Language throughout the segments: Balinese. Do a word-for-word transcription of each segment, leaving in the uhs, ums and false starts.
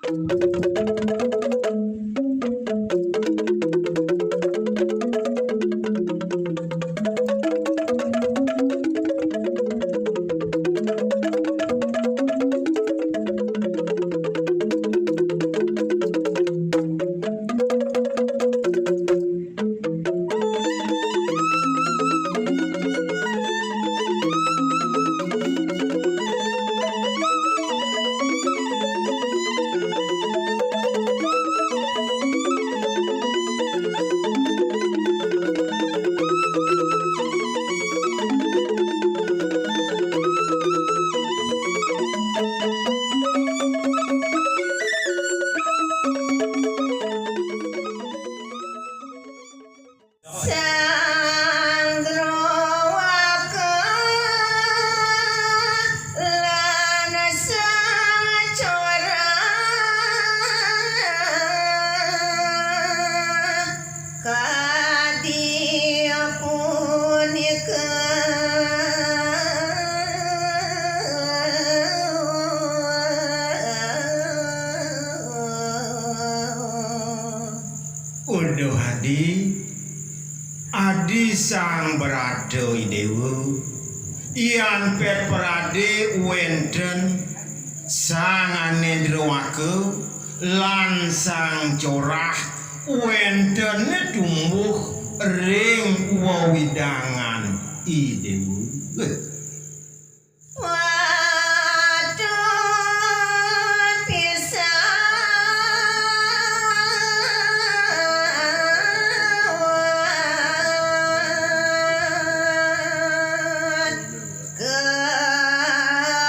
Sang Drowaka lan Sang Corah kadi punika. Uduh adi, adi Sang Brata Idewa, yan pét paradi wénten Sang Ané Drowaka lan Sang Corah wénten tumbuh ring wewidangan Idewa. Patut pisan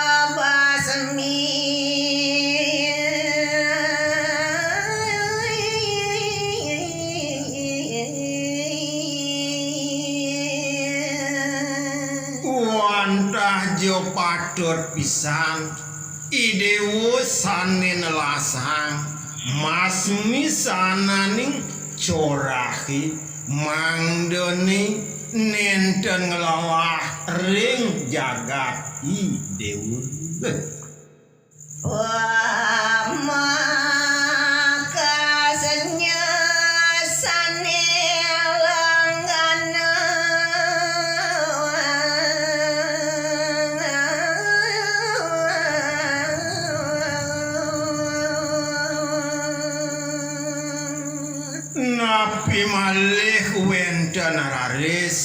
kabasmi. Wantah ja patut pisan Idewa sané nelasang masmi sananing corahé mangdané nénten nglelah ring jagat Idewa. Pamakasnya sané langgana. Napi malih wénten raris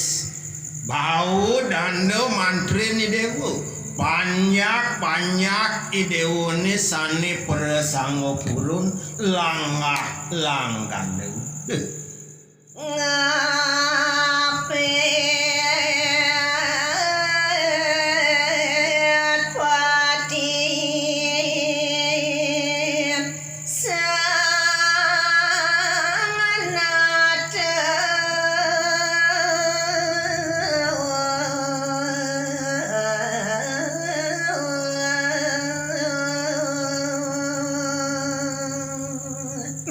bau danda mantrin Idewa, panjak-panjak Idewané sané prasangga purun langgah-langgana. Ngapit pati Sang Nata.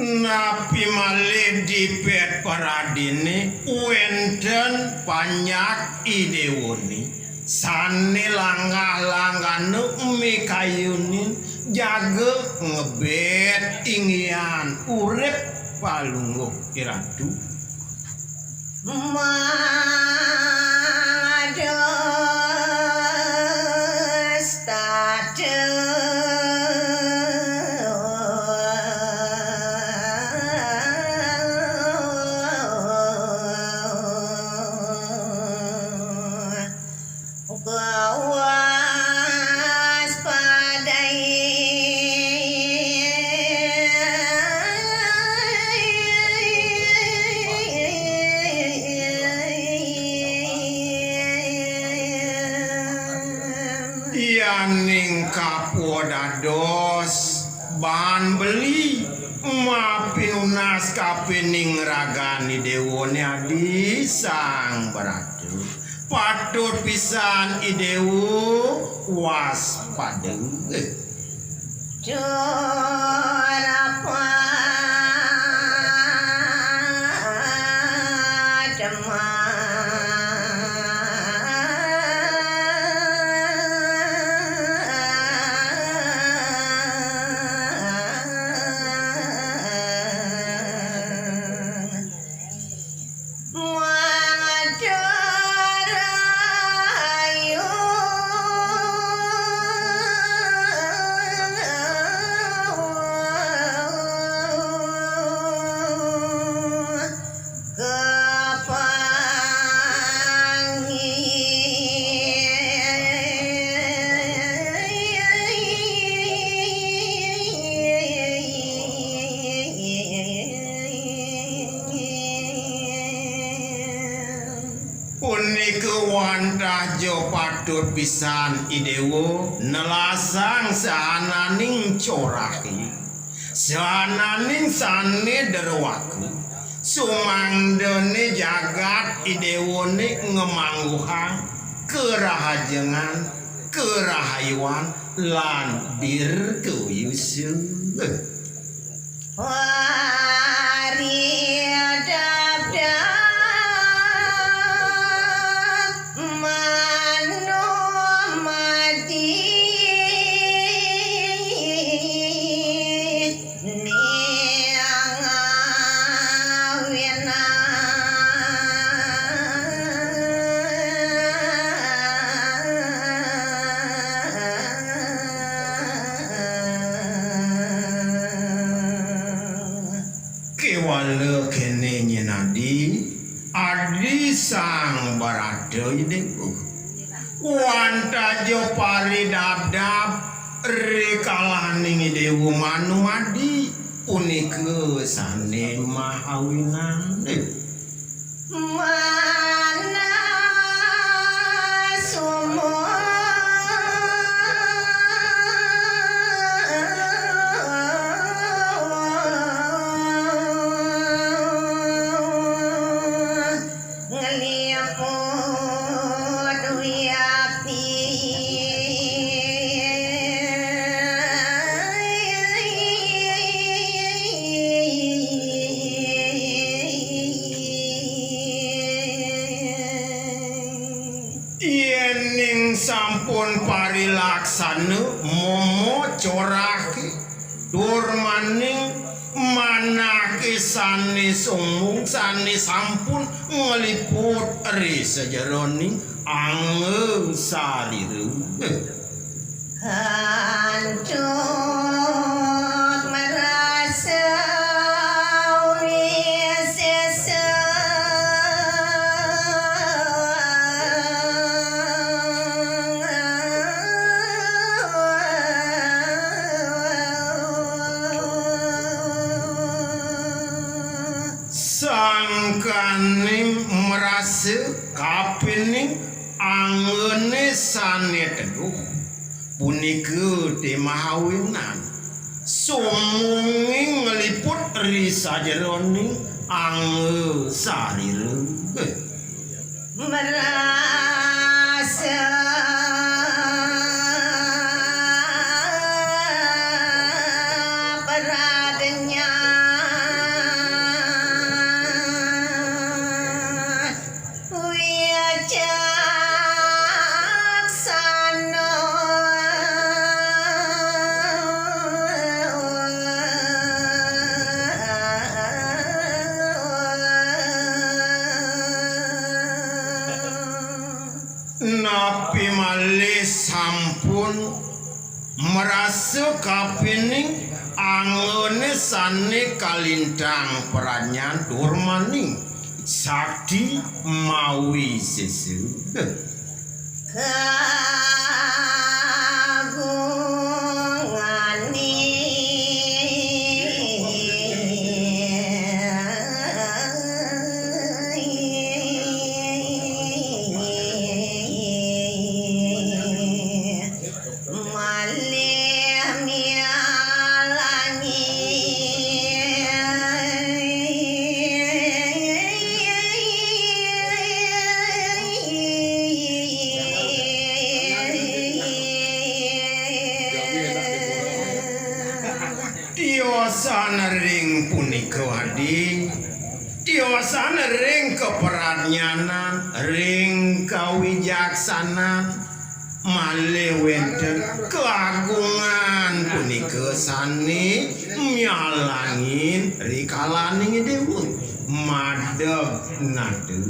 Napi malih dipet paradiné wénten panjak Idewané sané langgah-langgana mikayunin jaga ngebet inggihan urip Palungguh Iratu. Mados tata. Kawas padai. Yaning kapua dados ban beli mapinunas kapining ragan Idewané adi Sang Brata. Patut pisan Idewa waspada. Curapan Kewantah ja patut pisan Idéwa nelasang sahananing corahé, sahananing sané druwaka, sumangdané jagat Idéwané ngamangguhang karahajengan, karahayuan, lan dirgawiyusa. Kéwala kéné nyén adi, adi Sang Bharata Idéwa. Wantah ja paridabdab rikalaning Idéwa manumadi, punika sané mahawinan. Yéning sampun parilaksana mama corahé, durmaning manahé sané sumbung, sané sampun ngliput ri sajeroning angga sarira. Sangkaning marasa kapining anggané sané teduh, punika té mahawinan. Sumbungé ngliput ri sajeroning angga sarira. Napi malih sampun marasa kapining anggané sané kalintang pradnyan durmaning sakti mawi sesa. Tiosan ring punika adi, tiosan ring kapradnyanan, ring kawijaksanan, malih wénten kaagungan punika sané mialangin rikalaning Idéwa madeg nadeg.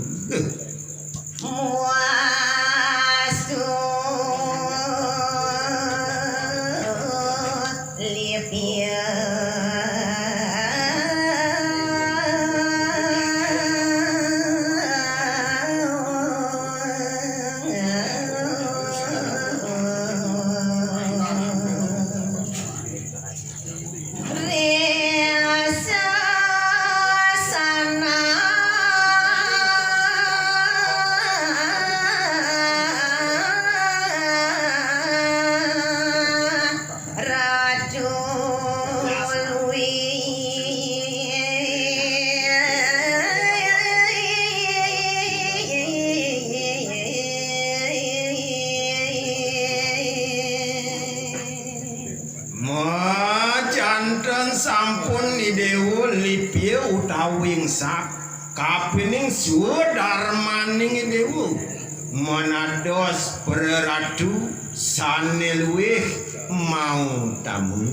Ten sampun Idewa lipia utawi ngsak, kapining swadarmaning Idewa manados praratu sane luwih mautama.